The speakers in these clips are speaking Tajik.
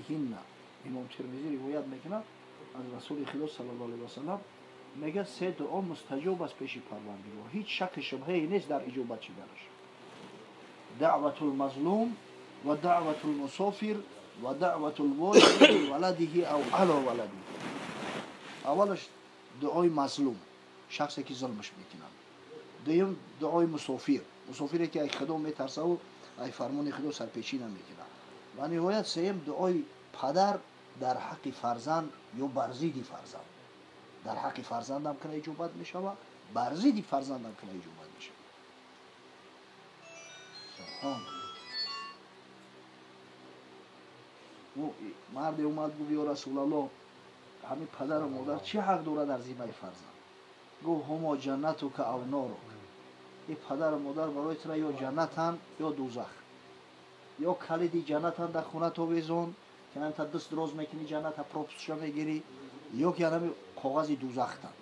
алайҳинна. Имом Термизӣ ривоят мекунад аз Расули Худо саллаллоҳу алайҳи васаллам, мегӯяд се дуо мустаҷоб аст пеши Парвардигор, ҳеҷ шакки шубҳае нест дар иҷобат шиданаш. Даъватул мазлум ва даъватул мусофир ва даъватул волиди ливаладиҳи ав ало валадиҳи. Аввалаш дуои мазлум, шахсе ки зулмаш мекунад. Дуюм дуои мусофир, мусофире ки ай Худо метарсаву ай фармони Худо сарпечӣ намекунад. Ва ниҳоят сеюм дуои падар дар ҳаққи фарзанд ё бар зидди фарзанд. Дар ҳаққи фарзандам кана иҷобат мешавад, бар зидди фарзандам кана иҷобат мешавад. Субҳон. Марде омад гуфт: ё Расулаллоҳ, ҳамин падару модар чӣ ҳақ дорад дар зиммаи фарзанд? Гуфт: ҳумо ҷаннатука ав норук. Ин падару модар барои тура ё ҷаннатанд ё дӯзах. Ё калиди ҷаннатанд дар хона овезон, ки ҳамин даст дроз мекунӣ ҷанната пропускша мегирӣ, ё ки ҳамин коғази дӯзахтанд,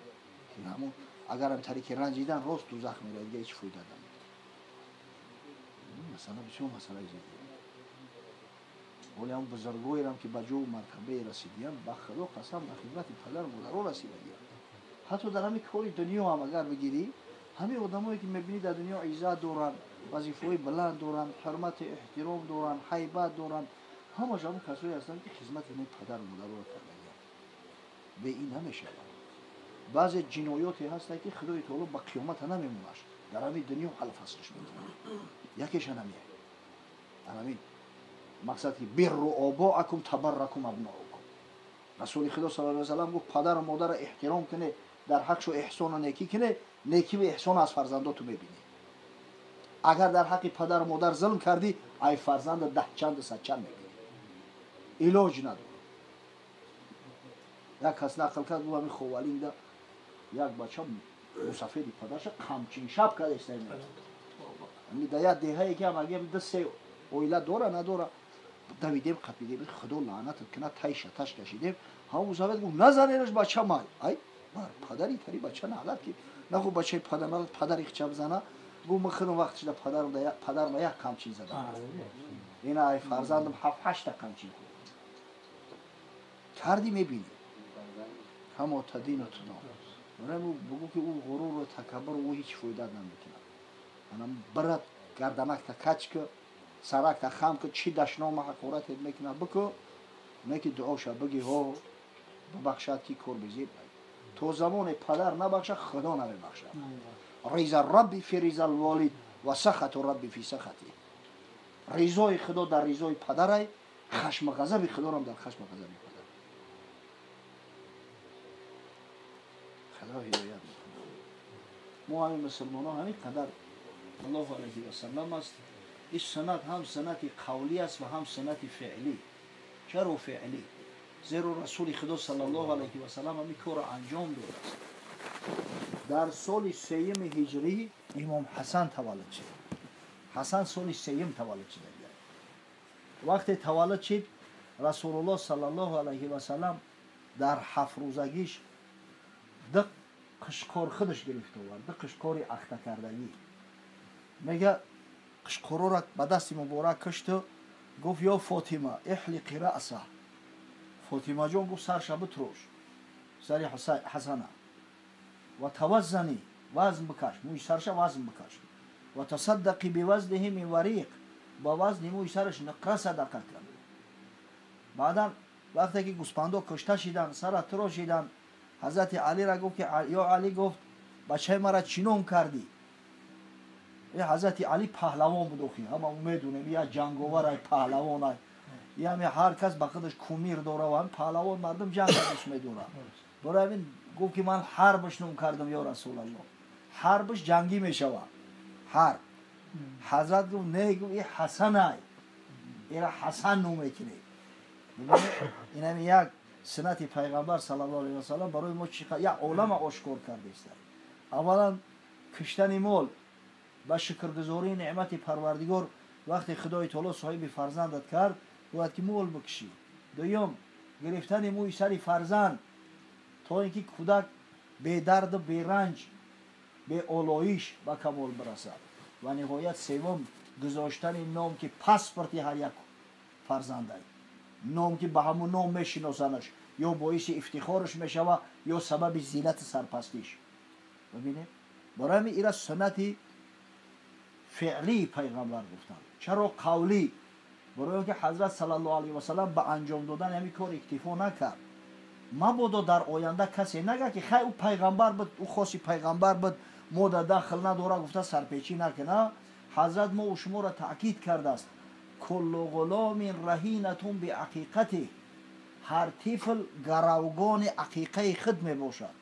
ки ҳамон агар ҳам тариқи ранҷидан рост дӯзах меравад, дига ҳеҷ фоида намедиҳад. Масъала бисёр масъалаи ҷиддӣ. Ҳоле ҳам бузургоерам ки ба ҷову мартабае расидиянд, ба Худо қасам, ба хидмати падару модаро расидагиянд. Ҳатто дар ҳамин кори дунё ҳам агар бигирӣ, ҳамин одамое ки мебинӣ дар дунё иззат доранд, вазифаҳои баланд доранд, ҳурмату эҳтиром доранд, ҳайбат доранд, ҳамаш ҳамон касое ҳастанд ки хизмати ҳамин падару модароро кардагиянд. Бе ин намешавад. Баъзе ҷиноёте ҳастанд ки Худои таоло ба қиёмата намемонаш, дар ҳамин дунё ҳал фаслш мекунад. Якеша намеяд. Ҳамин мақсад ки бирру обоакум табарракум абноукум. Расули Худо саллаллоҳу алайҳи васаллам гуфт: падару модарро эҳтиром кунед, дар ҳақшу эҳсону некӣ кунед, некиву эҳсон аз фарзандоту мебинед. Агар дар ҳаққи падару модар зулм кардӣ, ай фарзанда даҳ чанду сад чанд мебинӣ. Илоҷ надорад. Як кас нақл кард, гуфт: ҳамин Ховалинда як бача мусафеди падарша қамчин шаб карда истода. Ҳамин дар як деҳае ки ҳам ду се оила дора надора, давидем, қапидем, Худо лаънатат кунад, тай шаташ кашидем. Ҳамон мусафед гуфт: назаненаш бача май. Ай бар падари тари бача наълат ки наху бачаи падар наълат падари хича бизана. Гуфт: ман худам вақт шуда падарам як қамчин задам, ина ай фарзандам ҳафт ҳашта қамчин хӯрд. Кардӣ мебинӣ ҳамо тадину тудон. Барои бугӯ ки ӯ ғуруру такаббур ӯ ҳеҷ фоида намекунад. Анам бират гарданакта кач ку, саракта хам ку, чӣ дашнома ҳақоратет мекунад бику, не ки дуоша бигӣ ҳо бибахшад ки кор безеб. То замоне падар набахшад, Худо намебахшад. Риза рабби фи ризал волид ва сахату рабби фи сахати. Ризои Худо дар ризои падарай, хашма ғазаби Худорам дар хашма ғазаби падар. Худо ҳидоят мекунад. Мо ҳамин мусулмонҳо ҳамин қадар аллоҳу алайҳи васаллам аст. Ин суннат ҳам суннати қавлӣ аст ва ҳам суннати феълӣ. Чаро феълӣ? Зеро Расули Худо саллаллоҳу алайҳи васаллам ҳамин корро анҷом додааст. Дар соли сеюми ҳиҷрӣ имом Ҳасан таваллуд шуд. Ҳасан соли сеюм таваллуд шуда. Вақте таваллуд шуд, Расулуллоҳ саллаллоҳу алайҳи васаллам дар ҳафт рӯзагиш ду қишқор худаш гирифта овард, ду қишқори ахтакардагӣ. Мега қишқорора ба дасти муборак кишту гуфт: ё Фотима, иҳлиқи раъса. Фотимаҷон гуфт: сарша битрош, сари Ҳасана, ва таваззани, вазн бикаш, мӯи сарша вазн бикаш, ва тасаддақи бивазниҳи мин вариқ, ба вазни мӯи сараш нуқра садақа кард. Баъдан вақте ки гӯспандо кушта шиданд, сара тирошиданд, ҳазрати Алира гуфт ки ё Али, гуфт, бачаи мара чӣ ном кардӣ? Ҳазрати Али паҳлавон буд, охи ҳама медонем, як ҷанговарай, паҳлавонай, яъне ҳар кас ба худаш кумир дора ва ҳамин паҳлавон мардум ҷанга дӯст медорад. Барои ҳамин гуфт ки ман ҳарбаш ном кардам, ё Расулаллоҳ. Ҳарбаш ҷангӣ мешавад. Ҳарб. Ҳазрат гуфт: не, гуфт, и Ҳасанай, ира Ҳасан ном мекунед. Инами як суннати пайғамбар саллаллоҳу алайҳи васаллам барои мо чӣ як олама ошкор кардааст. Аввалан киштани мол ба шукргузории неъмати Парвардигор. Вақте Худои таоло соҳиби фарзандат кард, бояд ки мол бикшӣ. Дуюм, гирифтани мӯи сари фарзанд, то ин ки кӯдак бедарду беранҷ, беолоиш ба камол бирасад. Ва ниҳоят севум, гузоштани ном, ки паспорти ҳар як фарзандай. Ном ки ба ҳамун ном мешиносанаш, ё боиси ифтихораш мешава, ё сабаби зиллати сарпастиш. Бибинед, барои ҳамин ира суннати феълии пайғамбар гуфтанд. Чаро қавлӣ? Барои он ки ҳазрат саллаллоҳу алайҳи васаллам ба анҷом додани ҳамин кор иктифо накард. Мабодо дар оянда касе нага ки хай ӯ пайғамбар буд, ӯ хоси пайғамбар буд, мо да дахл надора гуфта сарпечӣ накуна. Ҳазрат мо шуморо таъкид кардааст: куллу ғуломин раҳинатун биақиқатиҳ, ҳар тифл гаравгони ақиқаи худ мебошад.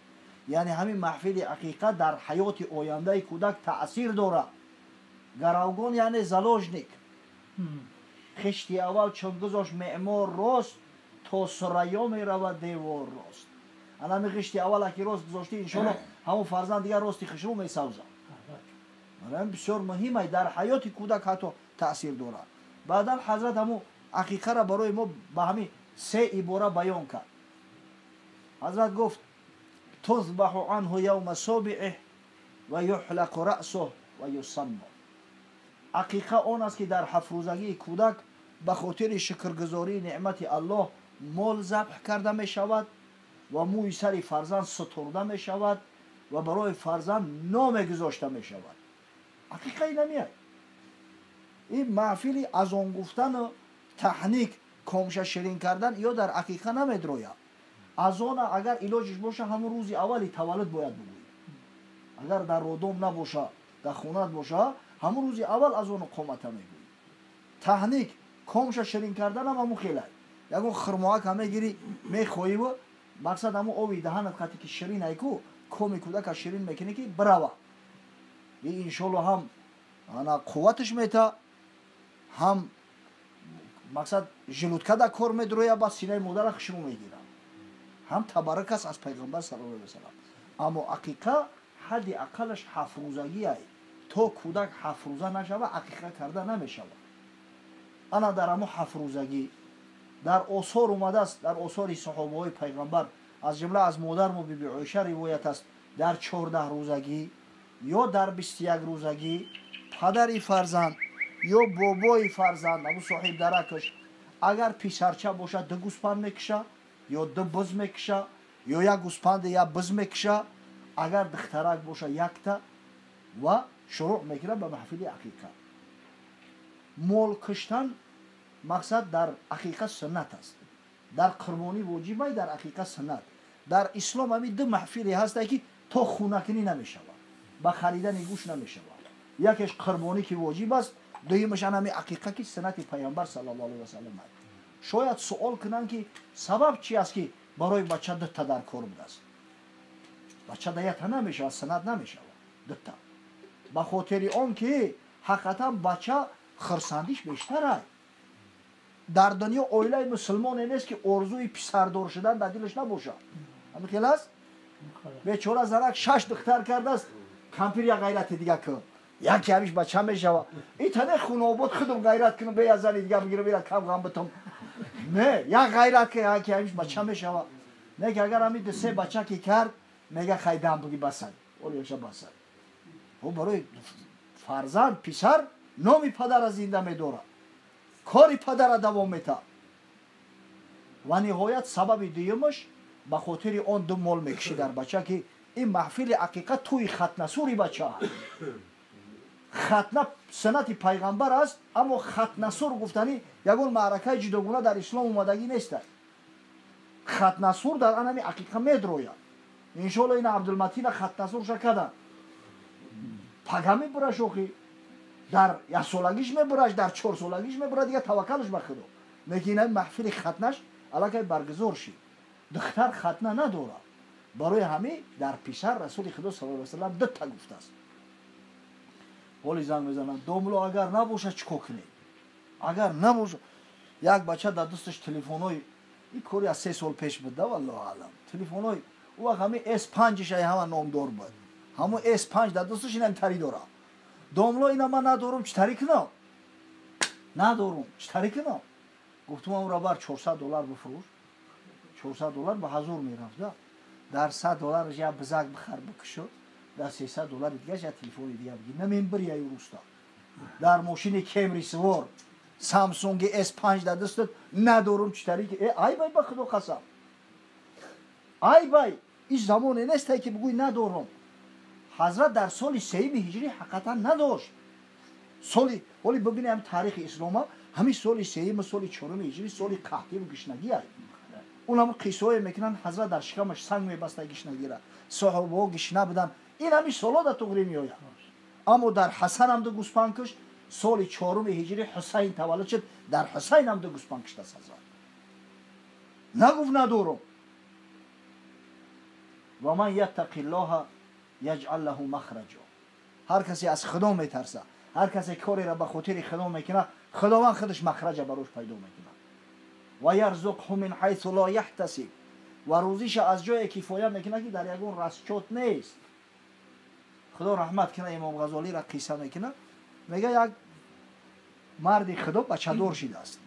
Яъне ҳамин маҳфили ақиқа дар ҳаёти ояндаи кӯдак таъсир дорад. Гаравгон яъне заложник. Хишти аввал чун гузошт меъмор рост, то сурайё меравад девор рост. Ана ҳамин хишти аввал аки рост гузоштӣ, иншоалло ҳамон фарзанд дигар рости хишрӯ месавзад. Барои бисёр муҳим ай, дар ҳаёти кӯдак ҳатто таъсир дорад. Баъдан ҳазрат ҳамун ақиқаро барои мо ба ҳамин се ибора баён кард. Ҳазрат гуфт: тузбаҳу анҳу явма собиъиҳ ва юҳлақу раъсуҳ ва юсамму. Ақиқа он аст ки дар ҳафтрӯзагии кӯдак ба хотири шукргузории неъмати Аллоҳ мол забҳ карда мешавад ва мӯи сари фарзанд сутурда мешавад ва барои фарзанд номе гузошта мешавад. Ақиқаи намеяд. Ин маҳфили азон гуфтану таҳник, комша ширин кардан ё дар ақиқа намедрояд. Азона агар илоҷиш боша, ҳамон рӯзи аввали таваллуд бояд бигӯӣ. Агар дар родом набоша, дар хонат боша, ҳамон рӯзи аввал азону қомата мегӯӣ. Таҳник, комша ширин карданам ҳамун хелай. Ягон хирмоак ҳам мегирӣ, мехоҳиву мақсад ҳамун оби даҳанат қати ки ширин айку, коми кӯдака ширин мекунӣ ки бирава. И иншоалло ҳам ана қувваташ мета, ҳам мақсад желудка да кор медроя, ба синаи модара хушрӯ мегира. Ҳам табарак аст аз пайғамбар саллаллоҳу алайҳи васаллам. Аммо ақиқа ҳадди ақаллаш ҳафтрӯзагиай. То кӯдак ҳафтрӯза нашава, ақиқа карда намешавад. Ана дар ҳамон ҳафтрӯзагӣ дар осор омадааст, дар осори саҳобаҳои пайғамбар, аз ҷумла аз модармо биби Оиша ривоят аст, дар 14 рӯзагӣ ё дар 21 рӯзагӣ падари фарзанд ё бобои фарзанд, абу соҳиб даракаш, агар писарча бошад, ду гӯспанд мекуша ё ду буз мекуша ё як гӯспанде як буз мекуша, агар духтарак боша якта, ва шурӯъ мекунад ба маҳфили ақиқа. Мол куштан мақсад дар ақиқа суннат аст. Дар қурбонӣ воҷибай, дар ақиқа суннат. Дар ислом ҳамин ду маҳфиле ҳастае ки то хунакунӣ намешавад, ба харидани гӯш намешавад. Якеш қурбонӣ ки воҷиб аст, дуюмаш ан ҳамин ақиқа ки суннати пайғамбар саллаллоҳу алайҳи васаллам аст. Шояд суол кунанд ки сабаб чи аст ки барои бача дута дар кор будааст? Бача да якта намешавад, суннат намешавад дута. Ба хотири он ки ҳақиқатан бача хурсандиш бештар аст. Дар дунё оилаи мусулмоне нест ки орзуи писардор шудан дар дилаш набошад. Ҳамин хел аст? Бечора занак 6 духтар кардааст, кампир як ғайрати дига кун, яке ҳамиш бача мешава. И тане хунобод худум ғайрат кунам, бе зани дига бигирам, ира кам ғам битам. Не, як ғайрат ки яке ҳамиш бача мешава. Не ки агар ҳамин ду се бача ки кард, мега хай дам буги басад. Оли яша басад. Ӯ барои фарзанд, писар номи падара зинда медорад, кори падара давом метаҳад. Ва ниҳоят сабаби дуюмаш ба хотири он ду мол мекушӣ дар бача ки ин маҳфили ақиқа тӯи хатнасури бача аст. Хатна суннати пайғамбар аст, аммо хатнасур гуфтанӣ ягон маъракаи ҷудогуна дар ислом омадагӣ нест. Хатнасур дар анами ақиқа медрояд. Иншоалло ина Абдулматина хатнасурша карданд. Пага мебураш охи, дар яксолагиш мебураш, дар чорсолагиш мебурад, дига таваккалш ба худо. Лекин ина маҳфили хатнаш аллакай баргузор шид. Духтар хатна надорад. Барои ҳамин дар писар расули худо саллаллоҳу алайҳи васаллам дута гуфтааст. Ҳоли занг мезананд: домло агар набошад чӣ кор кунед? Агар набошад, як бача дар дасташ телефонҳои ин кори аз 3 сол пеш буд, да валлоҳу аълам. Телефонҳои ӯ вақт ҳамин S5 ш ай ҳама номдор буд. Ҳамон S5 дар дасташ инам тари дорад. Домло ина ман надорум, чӣ тари кунам? Надорум, чӣ тари кунам? Гуфтум онро бар $400 бифурӯш. $400 ба 1000 мерафт, да? Дар $100 як бизак бихар бикушо, дар $300 дигараш як телефони дига бигир. Намебири ай руста. Дар мошини Кемри сувор. Samsung S5 дар дастат надорум читари ки ай бай ба худо қасам. Ай бай ин замоне нест ки бигӯй надорум. Ҳазрат дар соли сеюми ҳиҷрӣ ҳақиқатан надошт. Соли ҳоли бибинем таърихи ислома ҳамин соли сеюм соли чоруми ҳиҷрӣ соли қаҳтӣ ва гишнагӣ аст. Унам қиссое мекунанд ҳазрат дар шикамаш санг мебаста гишнагира. Саҳобаҳо гишна буданд. Ин ҳамин соло дар туғрӣ меояд. Аммо дар Ҳасан ҳам ду гӯспанд кушт. Соли чоруми ҳиҷрӣ Ҳусайн таваллуд шуд. Дар Ҳусайн ҳам ду гӯспанд куштааст ҳазрат. Нагуфт надорум. Ва ман яттақиллоҳа яҷъал лаҳу махраҷа. Ҳар касе аз Худо метарса, ҳар касе кореро ба хотири Худо мекунад, Худованд худаш махраҷа барош пайдо мекунад. Ва ярзуқҳу мин ҳайсу ло яҳтасиб. Ва рӯзиша аз ҷое кифоя мекунад ки дар ягон расчот нест. Худо раҳмат кунад Имом Ғазолиро қисса мекунад. Мега як марди Худо бачадор шидааст.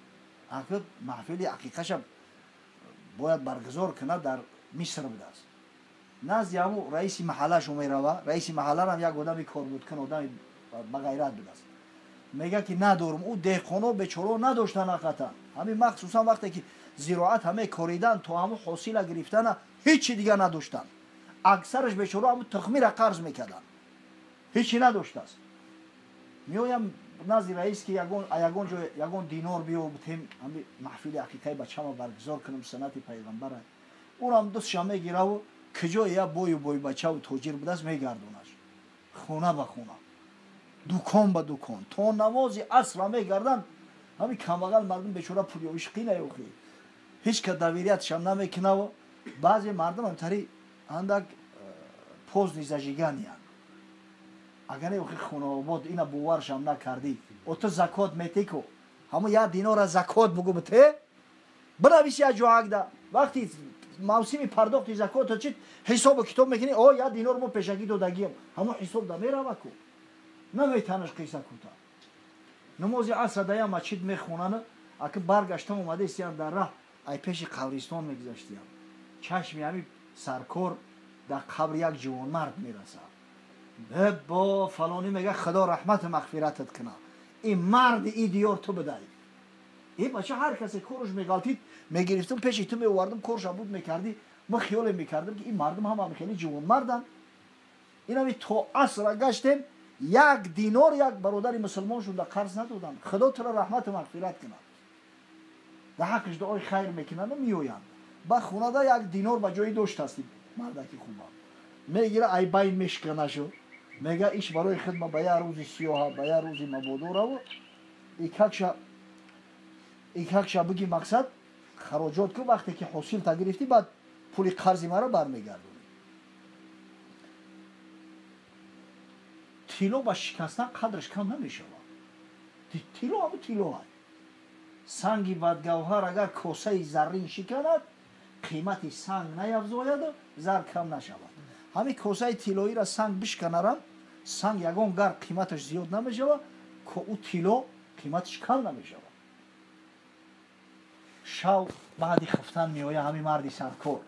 Акнун маҳфили ақиқаша бояд баргузор кунад дар Миср будааст. Назди ҳамун раиси маҳаллашу мерава. Раиси маҳалларам як одами корбудкун, одами бағайрат будааст. Мега ки надорум. Ӯ деҳқоно бечоро надоштан ҳақиқатан. Ҳамин махсусан вақте ки зироат ҳаме коридан то ҳамун ҳосила гирифтана ҳечи дига надоштан. Аксараш бечоро ҳамун тухмира қарз мекарданд. Ҳечи надоштааст. Меоям назди раис ки ягон ҷо ягон динор биё бутем ҳамин маҳфили ҳақиқаи бачама баргузор кунам суннати пайғамбара. Ӯрам дустша мегираву куҷое як бою бойбачаву тоҷир будааст мегардонаш. Хона ба хона, дукон ба дукон, то намози асра мегарданд. Ҳамин камбағал мардум бечора пулёвиш қинаёхи. Ҳеҷ ка довериятшам намекунаву баъзе мардум ҳамтари андак поздний зажиганиянд. Агар не охи хонаобод ина боваршам накардӣ, о ту закот метеку ҳамун як динора закот бугу бите, бинавис як ҷоакда. Вақти мавсими пардохти закота чит ҳисобу китоб мекунӣ, о як динор мо пешакӣ додагием, ҳамун ҳисоб да мерава ку. Наметанаш қисса кута. Намози аср да як масҷид мехонанд, аки баргаштам омадаистиям дар раҳ, ай пеши қабристон мегузаштиям. Чашми ҳамин саркор дар қабри як ҷавонмард мерасад. Бо фалонӣ мега худо раҳмату мағфиратат кунад. Ин марди и диёр ту будай. Ин бача ҳар касе корш меғалтид, мегирифтам пеши ту меовардам, корша буд мекардӣ. Мо хиёле мекардам ки ин мардум ҳама хеле ҷавонмарданд. Инами то асра гаштем, як динор як бародари мусулмон шуда қарз надоданд. Худо туро раҳмату мағфират кунад. Дар ҳаққиш дуои хайр мекунанд меоянд. Ба хонада як динор ба ҷои доштастӣ мардаки хуба. Мегира ай байн мешканашу. Мега иш барои хидма ба як рӯзи сиёҳа, ба як рӯзи мабодораву икакша биги мақсад хароҷот ку вақте ки ҳосил та гирифтӣ баъд пули қарзи маро бармегардонӣ. Тилло ба шикастан қадраш кам намешавад. Тилло ҳамун тилло аст. Санги бадгавҳар агар косаи заррин шиканад, қимати санг наявзояду зар кам нашавад. Ҳамин косаи тиллоиро санг бишканарам, санг ягон гар қиматаш зиёд намешавад, ӯ тилло қиматаш кам намешавад. Шав баъди хуфтан меояд ҳамин марди саркор.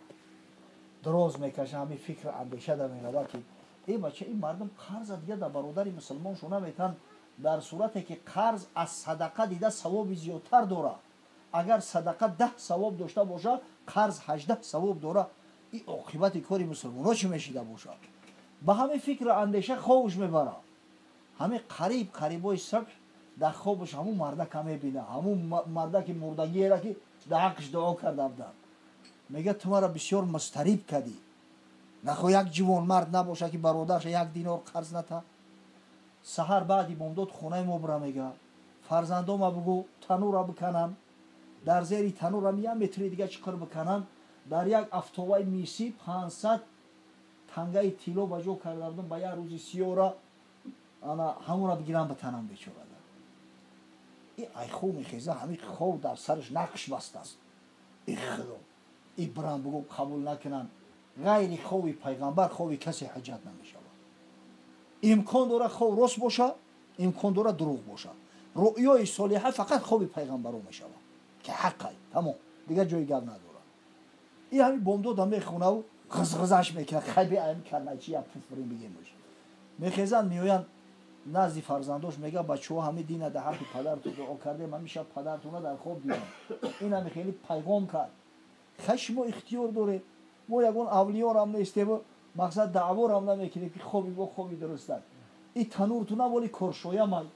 Дроз мекаша, ҳамин фикр андеша да меравад ки эй бача, ин мардум қарза дига дар бародари мусулмоншо наметан, дар сурате ки қарз аз садақа дида савоби зиёдтар дорад. Агар садақа 10 савоб дошта бошад, қарз 18 савоб дорад. Ин оқибати кори мусулмонҳо чӣ мешида бошад? Ба ҳамин фикру андеша хобш мебарад. Ҳамин қариб қарибои субҳ дар хобаш ҳамун мардака мебинад, ҳамун мардаки мурдагиеро ки дар ҳаққиш дуо карда буданд. Мегӯяд ту маро бисёр мустариб кардӣ. Нахо як ҷавонмард набошад ки бародарша як динор қарз ната. Саҳар баъди бомдод хонаи мо бира, мега фарзандома бугӯ танура биканам, дар зери танурам як метри дига чиқир биканам, дар як афтоваи мисӣ 500 тангаи тилло ба ҷо карда будам, ба як рӯзи сиёра ана ҳамонро бигирам битанам бечорада. И айхов мехеза, ҳамин хов дар сараш нақш бастааст. И худо, и бирам бугӯ қабул накунанд. Ғайри хови пайғамбар хови касе ҳуҷҷат намешавад. Имкон дорад хов рост боша, имкон дорад дурӯғ боша. Рӯёи солиҳа фақат хови пайғамбаро мешавад ки ҳаққай, тамом, дигар ҷои гап надорад. И ҳамин бомдода мехонаву ғизғизаш мекунад, хайби ами карначи я пуфурин бигемуш. Мехезанд, меоянд, Назди фарзандош мега бачаҳо ҳами дина дар ҳаққи падартон дуо кардем, ҳами шаб падартона дар хоб дидам. Ин ҳами хеле пайғом кард. Хай шумо ихтиёр доред, мо ягон авлиёрам нестему, мақсад даъворам намекунем ки хоби мо хоби дуруст аст. И тануртуна воли коршоямай.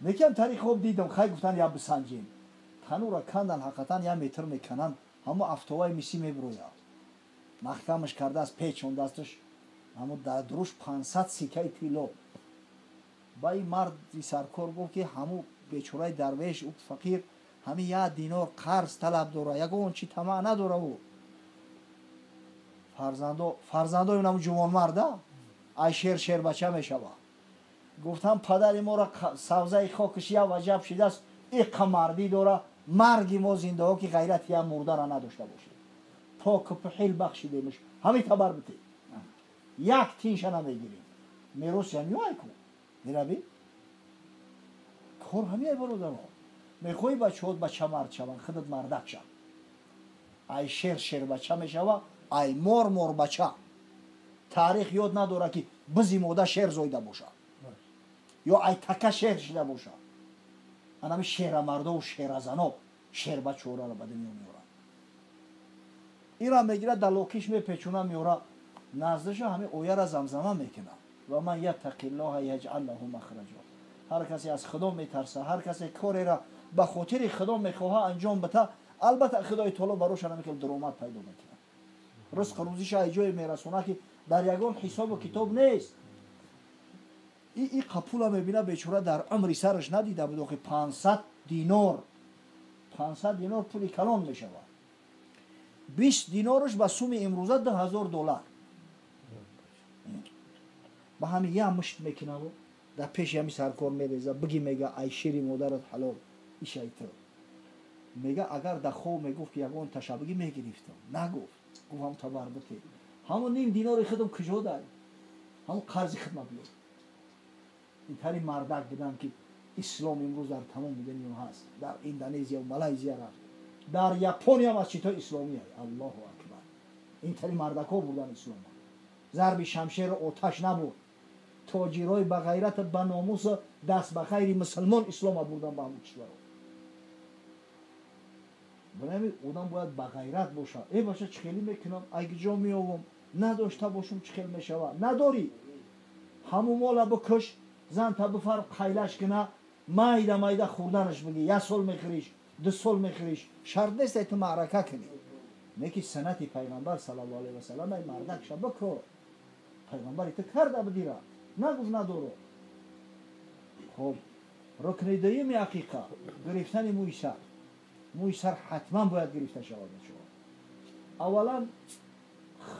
Некиам тари хоб дидам, хай гуфтан я бисанҷем. Танура кандан ҳақиқатан я метр мекананд, ҳамо афтоваи мисӣ мебирояд. Маҳкамаш кардааст, печондасташ, ҳамо дар дуруш 500 сикаи тилло. Ба ин марди саркор гуфт ки ҳаму бечораи дарвеш, ӯ фақир, ҳами як динор қарз талаб дора, ягон чи тамаъ надора ӯ. Фарзандои унаму ҷувонмарда, ай шер шербача мешава. Гуфтам падари моро савзаи хокиш як ваҷаб шидааст, иққа мардӣ дора, марги мо зиндаҳо ки ғайрати як мурдара надошта бошед. Поку пухил бахшидемш, ҳами табар бите. Як тинша намегирем. Меросия меояй ку. Мерави? Кор ҳамияй бародарон. Мехоҳӣ бачаҳот бачамард шаванд, худат мардак шав. Ай шер шербача мешава, ай мор морбача. Таърих ёд надора ки бизи мода шер зоида бошад ё ай така шер шида бошад. Анами шерамардову шеразано шербачораро ба дунё меоранд. Ира мегирад далокиш мепечуна меора, наздаша ҳами ояра замзама мекунад. Ва ман яттақиллоҳа яҷъал лаҳу махраҷо. Ҳар касе аз Худо метарса, ҳар касе кореро ба хотири Худо мехоҳа анҷом бита, албатта Худои таоло барош ҳамин хел даромад пайдо мекунад. Ризқу рӯзиша ай ҷое мерасонад ки дар ягон ҳисобу китоб нест. И қапула мебина бечора дар умри сараш надида буд, охи 500 динор. 500 динор пули калон мешавад. 20 динораш ба суми имрӯза $2000. Ба ҳами як мушт мекунаву дар пеши ҳами саркор мереза, биги мега ай шири модарат ҳалол, ишай ту. Мега агар дар хоб мегуфт ки ягон ташаббугӣ мегирифтам. Нагуфт. Гуфт ҳам табар бите. Ҳамон ним динори худам куҷо дай? Ҳамон қарзи худма биёр. Ин тари мардак буданд ки ислом имрӯз дар тамоми дунё ҳаст. Дар Индонезия ва Малайзия рафт. Дар Япония масҷидҳои исломӣ. Аллоҳу акбар. Ин тари мардакҳо бурдан ислома. Зарби шамшеру оташ набуд. Тоҷирои ба ғайрат ба номус даст ба хайри мусулмон ислома бурдан ба ҳамон кишварҳо. Барои одам бояд ба ғайрат бошад. Э баша чӣ хеле мекунам? Ай ҷо меовам? Надошта бошум чӣ хел мешавад? Надорӣ. Ҳамун мола бикуш, зан та бифар қайлаш кина, майда майда хӯрданаш бигӣ. Як сол мехӯриш, 2 сол мехӯриш. Шарт нест ай ту маърака кунӣ. Не ки суннати пайғамбар саллаллоҳу алайҳи васаллам ай мардак ша бикор. Пайғамбари ту карда будира. Нагуфт надоро. Хоб, рукни дуюми ақиқа гирифтани мӯи сар. Мӯи сар ҳатман бояд гирифта шавад бачаҳо. Аввалан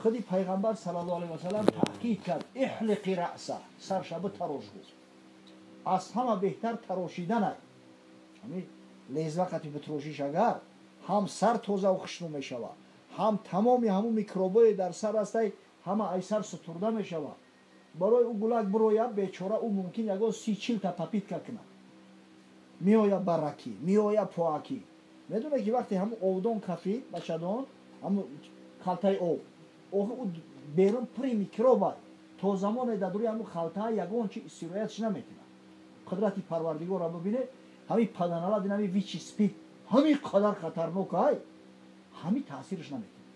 худи пайғамбар саллаллоҳу алайҳи васаллам таъкид кард: иҳлиқи раъса, сарша битарош гуфт. Аз ҳама беҳтар тарошидан ай. Ҳамин лезва қати битрошиш агар ҳам сар тозаву хушнӯ мешавад, ҳам тамоми ҳамун микробое дар сар ҳастай ҳама ай сар сутурда мешавад. Барои ӯ гулак бирояд бечора, ӯ мумкин ягон 30-40 та попитка кунад. Меояд баракӣ, меояд поакӣ. Медонед ки вақте ҳамун овдон кафид, бачадон, ҳамун халтаи об, охи ӯ берун пури микроб аст. То замоне дар дури ҳамун халтаа ягон чи истироятш намекунад. Қудрати Парвардигорро бибинед, ҳамин паданалад, ин ҳамин вичи спид, ҳамин қадар хатарнок ай, ҳамин таъсираш намекунад.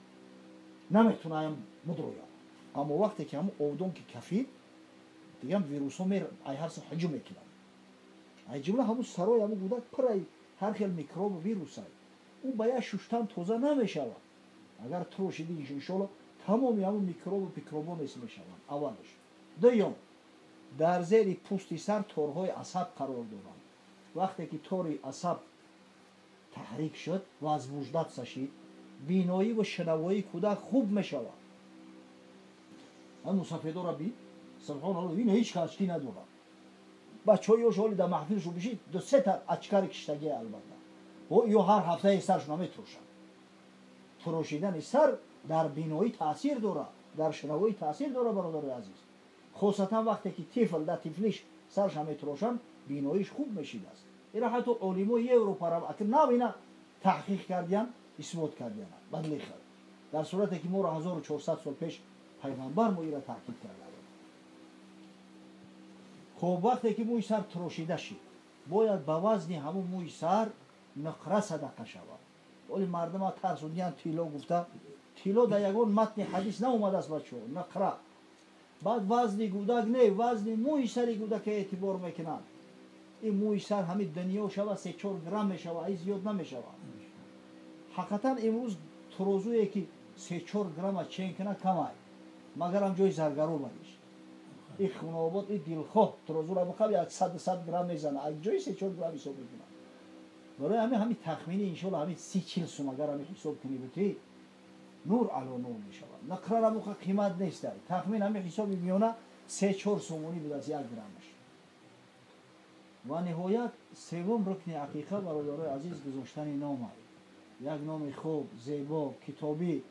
Наметуна ам мудрояд. Аммо вақте ки ҳамун овдон ки кафид, дигар вирусҳо ай ҳар су ҳуҷум мекунанд. Ай ҷумла ҳамун сарои ҳамун гудак пур ай ҳар хел микробу вирус ай. Ӯ ба як шуштан тоза намешавад. Агар трошиди иншоалло тамоми ҳамун микробу пикробҳо нест мешаванд. Аввалаш. Дуюм, дар зери пӯсти сар торҳои асаб қарор доранд. Вақте ки тори асаб таҳрик шуд, возбуждаться шид, биноӣ ва шунавоии кӯдак хуб мешавад. Ҳамун мусафедора бид, субҳоналлоҳ, ин ҳеҷ кас очки надорад. Бачаҳои ёш ҳоли дар маҳфилшу бишид, 2-3 та очкари киштагие албатта. Ё ҳар ҳафтаи саршона наметрошанд. Трошидани сар дар биноӣ таъсир дорад, дар шунавоӣ таъсир дорад, бародарои азиз. Хосатан вақте ки тифл дар тифлиш сарша метрошанд, биноиш хуб мешидааст. Ира ҳатто олимои Европа акр нав ина таҳқиқ кардиян, исбот кардиян. Бадли хел. Дар сурате ки моро 1400 сол пеш пайғамбар мо ира таъкид карда буд. Хуб, вақте ки мӯи сар тирошида шид, бояд ба вазни ҳамун мӯи сар нуқра садақа шавад. Оли мардума тарсудиян тилло гуфта, тилло дар ягон матни ҳадис наомадааст, бачаҳо, нуқра. Баъд вазни гудак не, вазни мӯи сари гудака эътибор мекунанд. Ин мӯи сар ҳамин дунё шава 3-4 грамм мешава, ай зиёд намешава. Ҳақиқатан имрӯз турозуе ки 3-4 грамма чен кунад камай, магарам ҷои заргаро бариш. И хунобод, и дилхоҳ турозура бихаб як 100 грамм мезана, ай ҷои 3-4 грамм ҳисоб мекунад. Барои ҳамин тахмини иншоалло ҳамин 30-40 сум агар ҳамин ҳисоб кунӣ бутӣ, нур ало нур мешавад. Нақрара муқа қимат нестай. Тахмин ҳамин ҳисоби миёна 3-4 сомонӣ будааст 1 граммаш. Ва ниҳоят севум рукни ақиқа, бародарои азиз, гузоштани ном ай. Як номи хуб, зебо, китобӣ,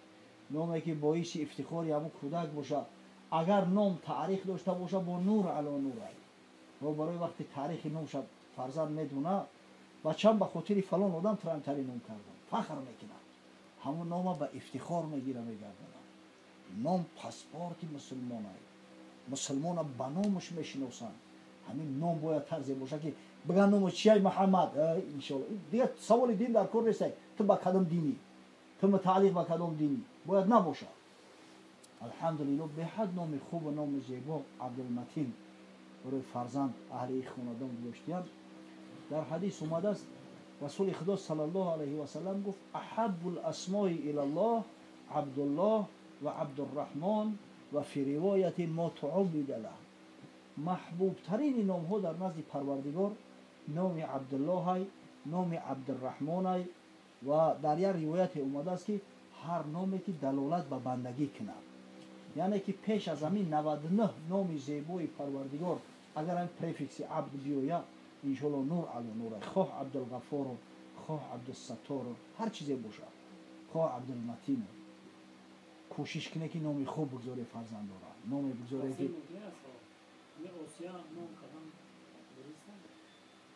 номе ки боиси ифтихори ҳамун кӯдак бошад. Агар ном таърих дошта бошад, бо нур ало нур ай. Ва барои вақти таърихи номша фарзанд медона, бачам ба хотири фалон одам трамтари ном кардам, фахр мекунад. Ҳамун нома ба ифтихор мегира, мегардонад. Ном паспорти мусулмон ай. Мусулмона ба номаш мешиносанд. Ҳамин ном бояд тарзе бошад ки биган номо чияй, Муҳаммад, иншоалло. Дигар саволи дин дар кор нестай. Ту ба кадом динӣ, ту мутааллиқ ба кадом динӣ бояд набошад. Алҳамдулилло, беҳад номи хубу номи зебо Абдулматин барои фарзанд аҳли хонадон гузоштиянд. Дар ҳадис омадааст, Расули Худо саллаллоҳу алайҳи васаллам гуфт: аҳаббул асмои илаллоҳ Абдуллоҳ ва Абдурраҳмон ва фи ривоятин мо туубида лаҳ. Маҳбубтарини номҳо дар назди Парвардигор номи Абдуллоҳай, номи Абдурраҳмонай ва дар як ривояте омадааст ки ҳар номе ки далолат ба бандагӣ кунад. Яъне ки пеш аз ҳамин 99 номи зебои Парвардигор агар ҳамин префикси абд биёяд, иншоалло нур ало нур ай. Хоҳ Абдулғафору, хоҳ Абдусаттору, ҳар чизе бошад, хоҳ Абдулматину. Кӯшиш кунед ки номи хуб бигзоре фарзандора, номе бигзоре ки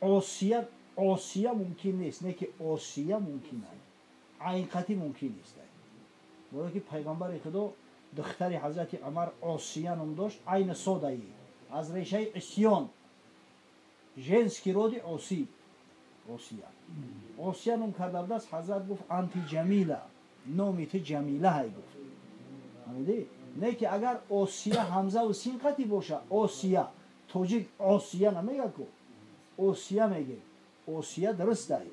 Осия, Осия мумкин нест, не ки Осия мумкин аст, айнқатӣ мумкин нест. Барои ки пайғамбари Худо духтари ҳазрати Умар Осия ном дошт, айни содаи аз решаи исён, женский роди Оси, Осия. Осия ном карда будааст. Ҳазрат гуфт: анти Ҷамила, номи ту Ҷамила ҳай гуфт. Фаҳмидӣ? Не ки агар Осия ҳамзаву син қатӣ боша, Осия, тоҷик Осия намегӯяд ку, Осия мегӯяд. Осия дуруст ай.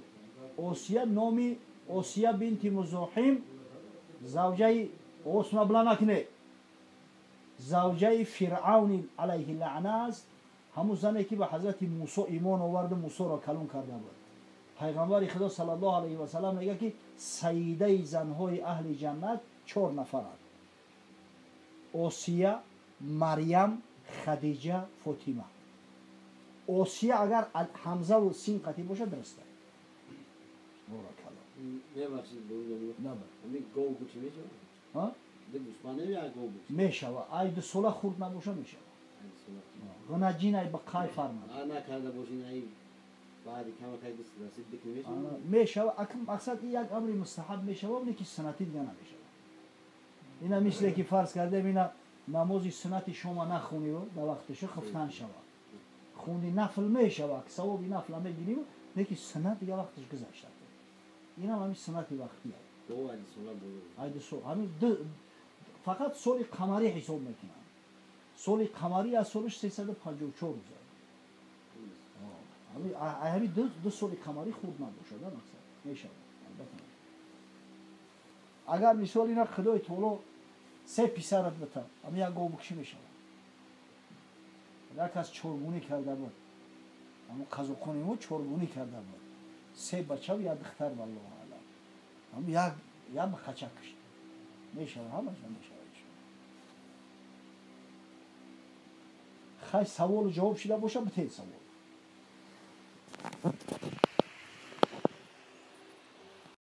Осия номи Осия бинти Музоҳим, завҷаи Осма била накунед, завҷаи Фиръавни алайҳи лаъна аст, ҳамун зане ки ба ҳазрати Мусо имон оварду Мусоро калон карда буд. Пайғамбари Худо саллаллоҳу алайҳи васаллам мегӯяд ки саидаи занҳои аҳли ҷаннат 4 нафаранд: Осия, Марьям, Хадиҷа, Фотима. Осия агар ҳамзаву син қатӣ бошад, дуруст аст. Боракалло. Мешава, ай 2 сола хурд набоша мешава. Ғунаҷин ай ба қай фармад. Мешава, акм мақсад ин як амри мустаҳаб мешава, не ки суннатӣ дига намешава. Ина мисле ки фарз кардем, ина намози суннати шома нахониву дар вақташа хуфтан шава. Хунди нафл мешава, савоби нафла мегирим, не ки суннат дига вақташ гузашта. Инам ҳамин суннати вақтӣ. Ай 2 сол, ҳамин фақат соли қамарӣ ҳисоб мекунанд. Соли қамарӣ аз солиш 354 рӯз. Ҳамин 2 соли қамарӣ хурд набошад, мақсад мешавад. Албатта. Агар мисол ина Худои Таоло 3 писарат бита, ҳамин як гов бикшӣ мешавад. Як кас чоргунӣ карда буд, ҳамун қазоқони мо чоргунӣ карда буд, 3 бачаву як духтар, валлоҳу аълам. Ҳамун як бақача кушт. Мешавад, ҳамаша мешавад. Хай, саволу ҷавоб шуда боша, битед савол.